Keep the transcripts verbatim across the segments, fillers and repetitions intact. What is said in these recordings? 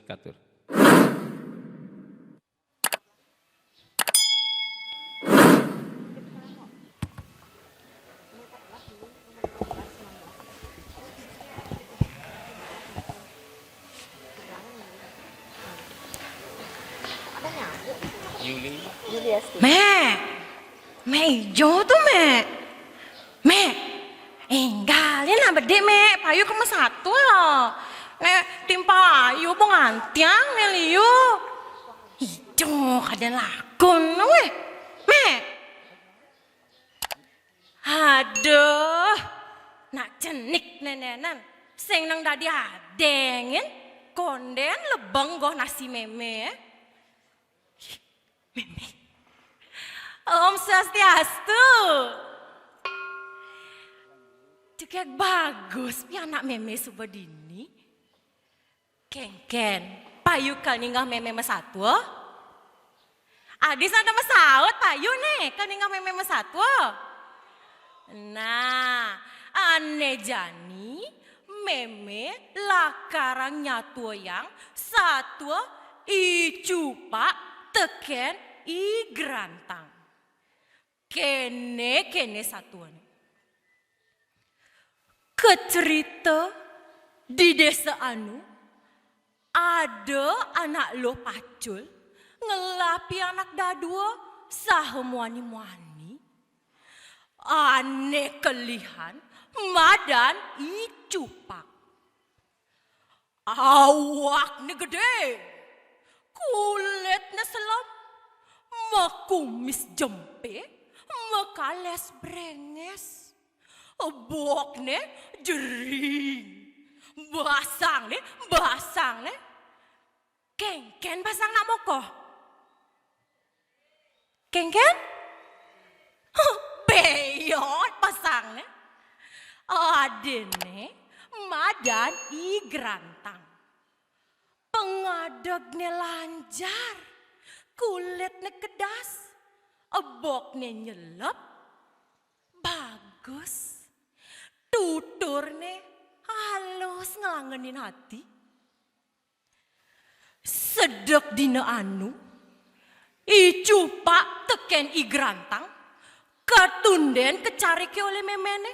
Katur. Mek, mek ijo to, Mek. Mek, énggal ya nah bedik, Mek. Payu kema satua. Nek timpa ayu bo ngantiang, Mek, liu. Ijo kada lakon wéh. Mek. Aduh, nak cenik nenenan. Sing nang dadi adéngin, kondén lebeng goh nasi mémé. Mémé. Om Swastiastu. Cekek bagus pianak mémé suba dini. Kénkén, payu kal ninggah mémé masatua? Adi sada masaut payu né, kal ninggah mémé masatua? Nah, ané jani mémé lakarang nyatuayang satua I Cupak tekén I Grantang. Kéné, kéné satuané. Kacerita di désa anu, ada anak luh pacul ngelapi anak dadua saha muani-muani. Ané kelihan madan I Cupak. Awakné gedé, kulitné selem, makumis jempé, makalés bréngés. Bokné jering, basangné, basangné. Kénkén basang nak mokoh? Kénkén? Huh, béot basangné. Adéné madan I Grantang. Pangadegné lanjar, kulitné kedas, bokné nyelep, bagus. Tuturné halus nglangenin ati. Sedek dina anu, I Cupak tekén I Grantang katundén kacariké olih méméné.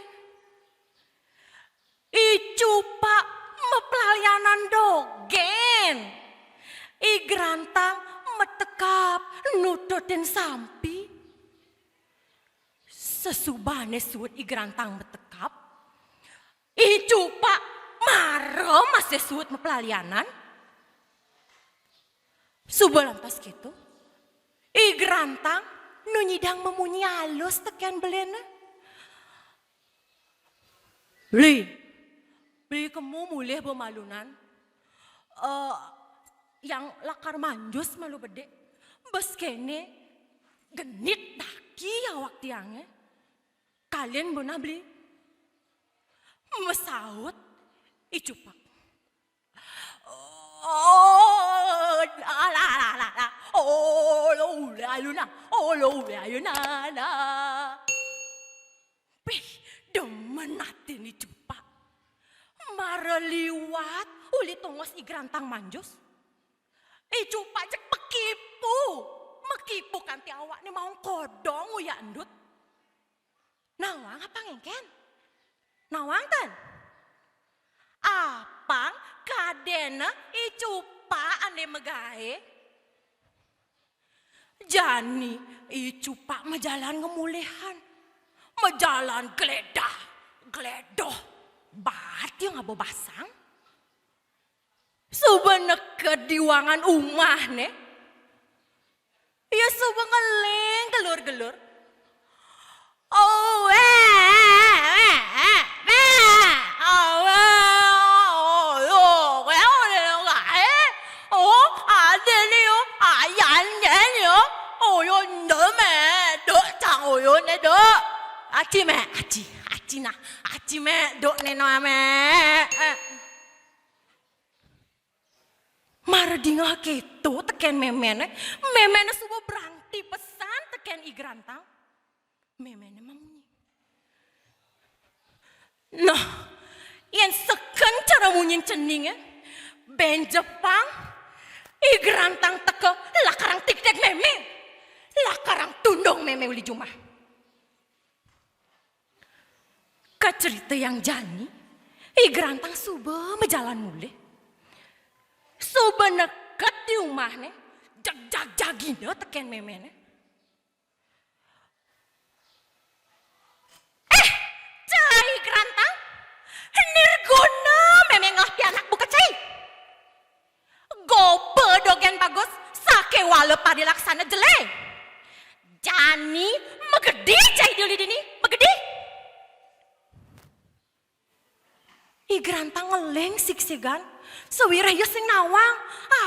I Cupak maplalianan dogén. I Grantang matekap nututin sampi. Sasubané suud I Grantang matekap, I Cupak mara masih suud maplalianan. Suba lantas kéto, I Grantang nu nyidang mamunyi alus tekén beliné. Beli, beli kema mulih ba malunan. Eh, yang lakar manjus malu bedik. Bes kéné genit daki awak tiangé. Kalian benah beli. Masaut I Cupak. Oh, alah, alah, alah, alah. Oh, lo, ule, ayuna. Oh, lo, ule, ayuna, nah. Pih, demen atin I Cupak. Mara liwat, uli tongos I Grantang manjus. I Cupak jeg makipu. Makipu kanti awakné maong kodong uyak endut. Nawang apang éngkén? Nawang ten? Apang kadéna I Cupak ané magaé. Jani I Cupak majalan ngamulihan. Majalan gledah, gledoh. Baat ya ngaba basang. Suba neked di wangan umahné. Ia suba ngeling gelur-gelur. Oh, eh, eh, eh, eh, eh. Oh, eh, oh, oh, oh, eh, oh, eh. Oh, ada ni, oh, ayan ni, oh. Oh, yo, ndo me, dok cang, oh, yo, ne, dok. Aci me, aci, aci nah, aci me, dok ne no me. Eh. Mara dingeh kéto tekén méméné, méméné suba brangké. Dipesan tekén I Grantang, méméné mamunyi. Nah, yén seken cara munyin ceningé, bén jepang, I Grantang teka, lakarang tikdég mémé, lakarang tundung mémé uli jumah. Kacaritayang jani, I Grantang suba majalan mulih. Suba neked di umahné, jagjag-jagina tekén méméné. "Éh, cai Grantang, nirguna mémé ngelah pianak buka cai. Goba dogén bagus, sakéwala padilaksana jelé. Jani magedi cai di uli dini, magedi." I Grantang ngeling sigsigan, sawiréh ia sing nawang,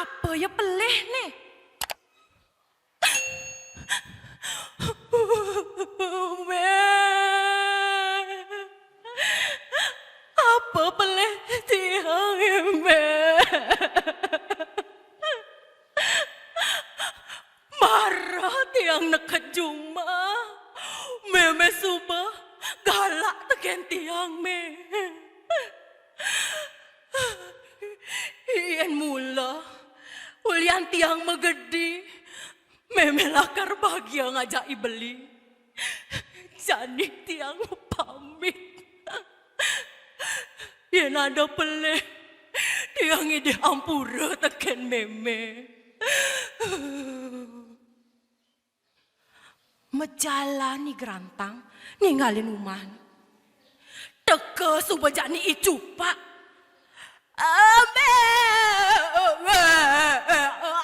apa ia pelihné. "Mé, apa pelih tiangé, Mé?" "Mara tiang neked jumah, mémé suba galak tekén tiang, Mé. Yén mula, ulian tiang magedi, mémé lakar bagia ngajak I Beli. Jani tiang pamit. Yén ada pelih, tiang ngidih ampura tekén mémé." Majalan I Grantang, ninggalin umahné. Teka suba jani I Cupak. "Amé, amé,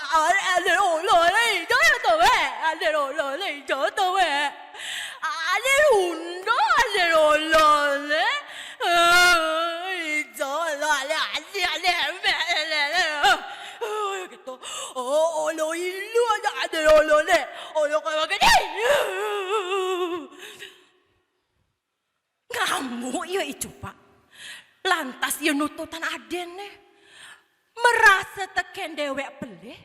amé, ada lolo lé, ijo to, Mé. Ada lolo lé, ijo to, Mé. Ada runda, ada lolo lé. Ijo lo, ada, ada, ada, amé, ada, ada." Gitu. "Oh, olo ilu ada, ada lolo lé. Olo kawa gedé." Ngamuk ia I Cupak. Lantas ia nututan adinné. Marasa tekén déwék pelih,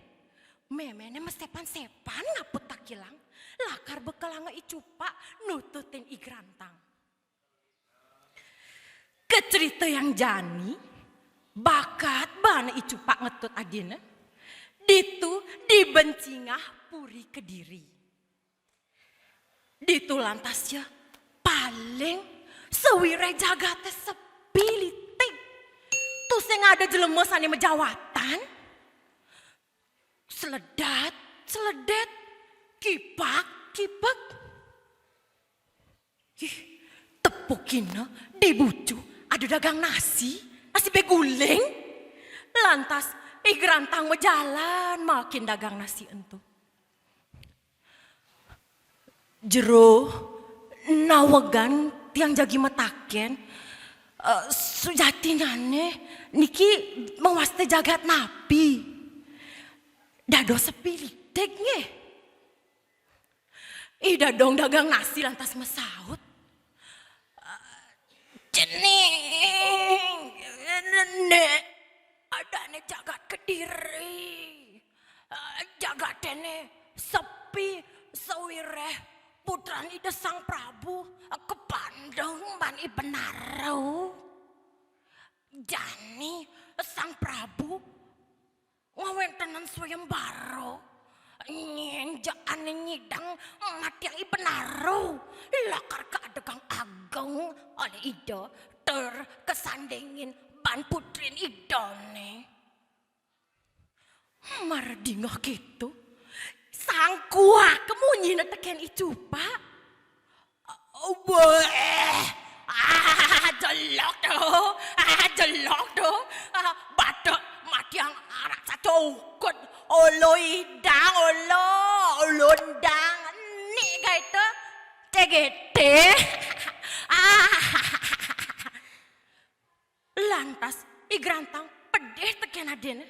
méméné masépan-sépan ngaput takilang, lakar bekelanga I Cupak nututin I Grantang. Kacaritayang jani, bakat baana I Cupak ngetut adinné, ditu di bencingah Puri Kediri. Ditu lantas ia paling sawiréh jagaté sepi litig. Tusing ada jelema sané majawatan. Sledat, sledét, kipak, kipek. Ih, tepukina di bucu ada dagang nasi, nasi bé guling. Lantas I Grantang majalan makin dagang nasi ento. Jero, nawegan tiang jagi matakén, eh, sujatinyané niki mawasta jagat napi? Dados sepi litig nggih. I Dadong dagang nasi lantas masaut, "Cening, Nék, adané jagat Kediri. Jagaté né sepi sawiréh putran Ida Sang Prabu kapandeng ban I Benaru. Jani Sang Prabu ngawéntenan swayembara. Nyén ja ané nyidang matiang I Benaru, lakar kaadegang ageng olih Ida tur kasandingin ban putrin Idané." Mara dingeh kéto, sangkuak munyina tekén I Cupak. Wéh, ah, jelok to, ah, jelok to, ah, batek matiang arak sato ukud, ulu idang, ulu, ulu endang, enik gai to, cegete. Ah. Lantas, I Grantang pedih tekén adinné.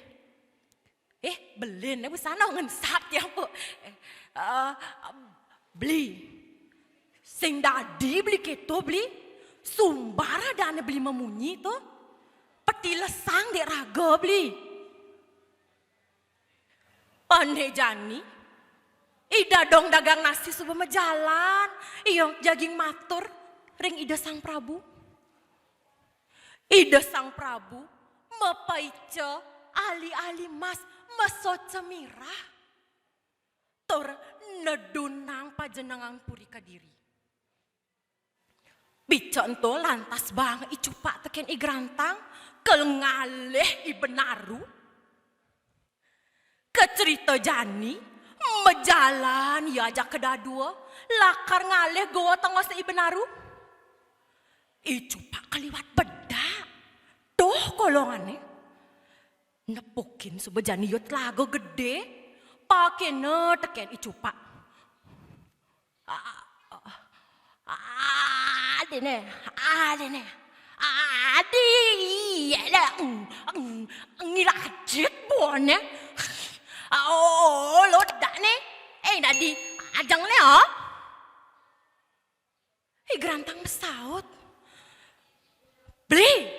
Eh, belin, eh, busana ngensap tiang, Pu. Eh, eh, Beli. Sing dadi Beli kéto, Beli. Sumbar adané Beli mamunyi to. Petilesang dék raga, Beli. Ané jani, I dadong dagang nasi suba majalan, ia jagi matur ring Ida Sang Prabu. Ida Sang Prabu mapaica ali-ali mas, masoca mirah, tur nedunang panjenengan Puri Kediri. Pica ento lantas baang I Cupak tekén I Grantang, kal ngalih I Benaru. Kacerita jani, majalan ia ajaka dadua, lakar ngalih goa tengosné I Benaru. I Cupak kaliwat bedak. Duh, kolongané. Nepukin suba jani ia telaga gedé, pakéna tekén I Cupak. Adéné, adéné, adé, iya dah, mm, mm, ngilajit boné. Oh, lodak né. Eh, dadi, ajeng né, oh. I Grantang masaut. Beli,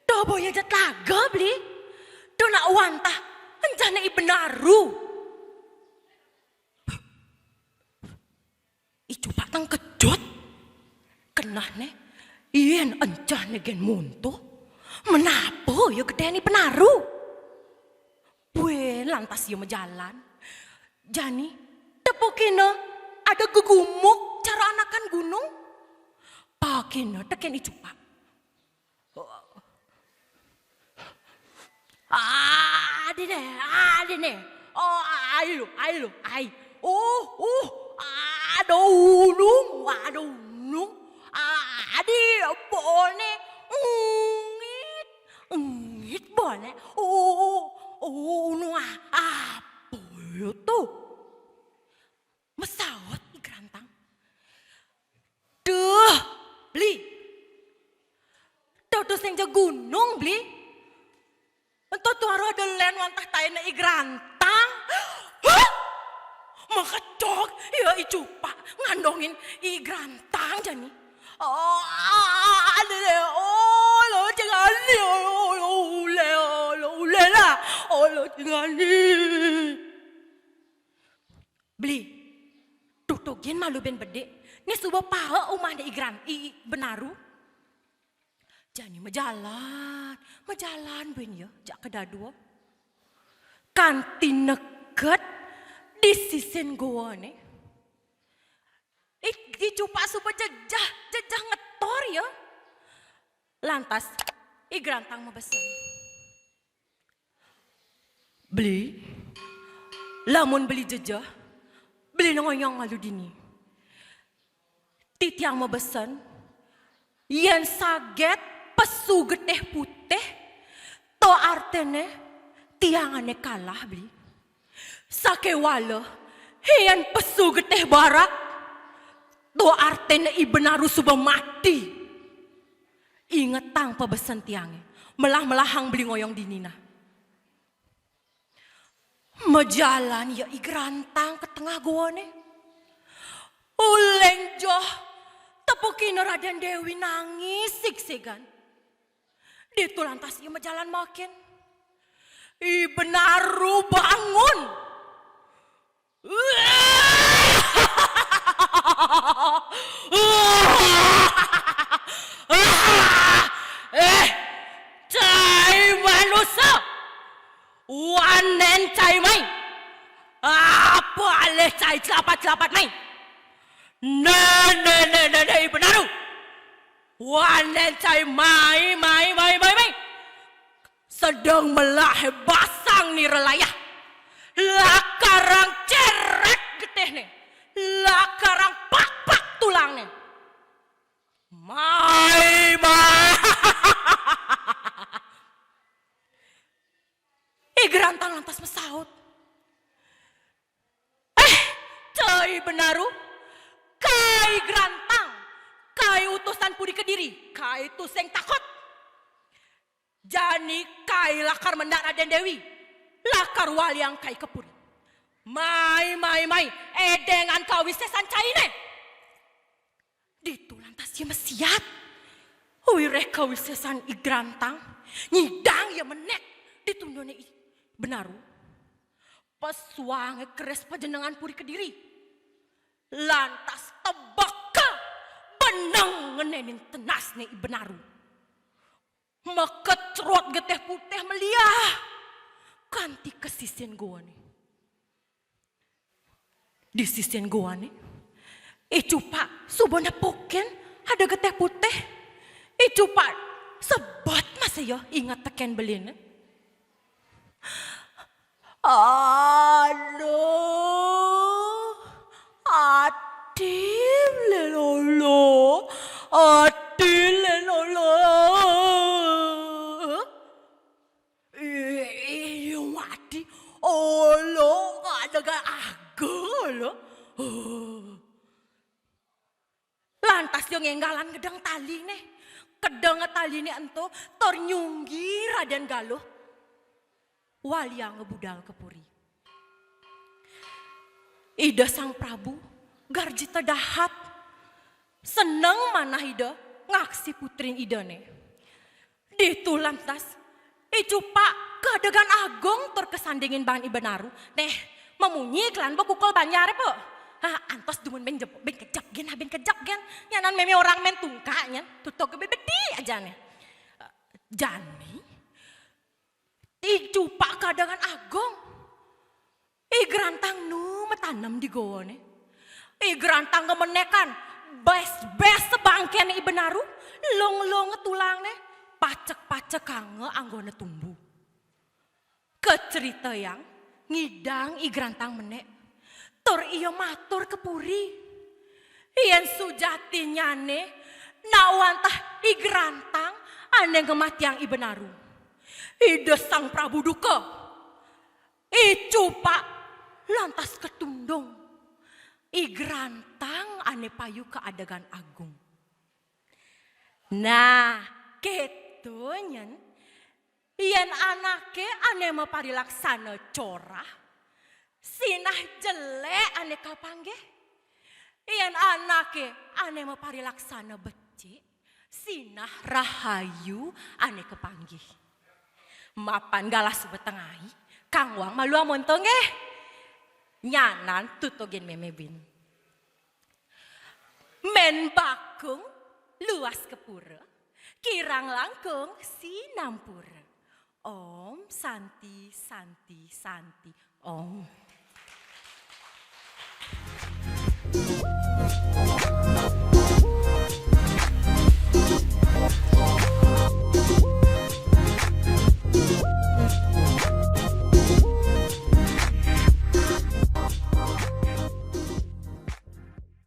to boya ja telaga, Beli. To nak wantah, encana I Benaru. I Cupak tengkejut. Kenehné, yén encana gén muntuh, menapa ia gedéan I Benaru? Buin lantas ia majalan. Jani, tepukina ada gegumuk cara anakan gunung. Pakéna tekén I Cupak. Adéné, adéné. Oh, ai lu, ai lu, ai. Oh, oh, ada gunung, ada gunung. Adé boné, ungit, ungit boné. Oh, oh, gunung, ah, apa itu? Masaut I Grantang. Duh, Beli. Duh, duh, sing ja gunung, Beli. Ento tuara ada lén wantah taéna I Grantang. Hah? Makecog, ya I Cupak ngandongin I Grantang jani. Oh, ada deh. Oh, lo jangan nih. Oh, lo, lo, ulé, oh, lo, ulé lah. Oh, lo jangan nih. Beli, tutugin malu bén bedik, né suba paek umahné I Gran, I, I Benaru. Jani majalan, majalan buin ya, ajaka dadua. Kanti neked di sisin goané. I, I Cupak suba jejeh, jejeh ngetor ya. Lantas, I Grantang mabesen. Beli, lamun Beli jejeh, Beli ngoyong malu dini. Titiang mabesen, yén saget pesu getih putih, to artiné tiangané kalah, Beli. Sakéwala, yén pesu getih barak, to artiné I Benaru suba mati. Ingetang pabesen tiangé, melah-melahang Beli ngoyong dini nah. Majalan ya I Grantang ka tengah goané. Uling joh, tepukina Radén Déwi nangis sigsigan. Ditu lantas ia majalan makin. I Benaru bangun. Eh, cai manusa. Wanén cai mai. Apa alih cai celapat-celapat mai? Né, né, né, né, né, I Benaru. Wanén cai mai, mai, mai, mai, mai. Sedeng melah basang ni relayah. Lakarang ceret getihné. Lakarang pakpak tulangné. Mai, mai. I Grantang lantas masaut. Eh, cai Benaru, kai Grantang, kai utusan Puri Kediri, kai tusing takut. Jani kai lakar mendak Radén Déwi, lakar waliang kai ka puri. Mai, mai, mai, édéngan kawisésan cainé. Ditu lantas ia masiat. Wiréh kawisésan I Grantang, nyidang ia menék di tunduné I Benaru. Pesuange keris panjenengan puri Kediri. Lantas tebekel beneng ngenenin tenasne I Benaru. Mekecrot geteh putih meliah kanti ke sisin goane. Di sisin goane, I Cupak suba nepukin ada geteh putih. I Cupak sebet masih ya inget teken beline. Aduh, ati lelolo, ati lelolo. Iya mati, olo kadega aga lo. Lantas ya ngenggalan gedeng taline. Kedeng taline ento tur nyunggi Raden Galuh. Waliang budal ke puri. Ida Sang Prabu garjita dahat. Seneng manah Ida ngaksi putrin Idane. Ditu lantas I Cupak kadegan agung tur kesandingin baan I Benaru. Neh, mamunyi kelan ba kukul banjar, Po. Ha, antos dumun ben jep-, ben kejep gen, ha, ben kejep gen. Nyanan meme orang men tungka nyan, tutug bebedi aja neh. Jani, I Cupak kadegan agung. I Grantang nu matanem di goane. I Grantang gemenekan bes-bes sebangkene I Benaru, lung-lung tulangne, pacek-pacekanga anggone tumbu. Kaceritayang ngidang I Grantang menek, tur iya matur ke puri. Yen sujatinyane nak wantah I Grantang ane ngematiang I Benaru, Ida Sang Prabu duka. I Cupak lantas ketundung. I Grantang ane payu ka adegan agung. Nah, keto nyen, yen anake ane maparilaksana corah, sinah jelek ane kapanggih. Yen anake ane maparilaksana becik, sinah rahayu ane kapanggih. Mapan galah suba tengai, kanggoang malu amonto nggih. Nyanan tutugin meme bin. Men bakung luas ke pura, kirang langkung sinampura. Om Santi, Santi, Santi, Om.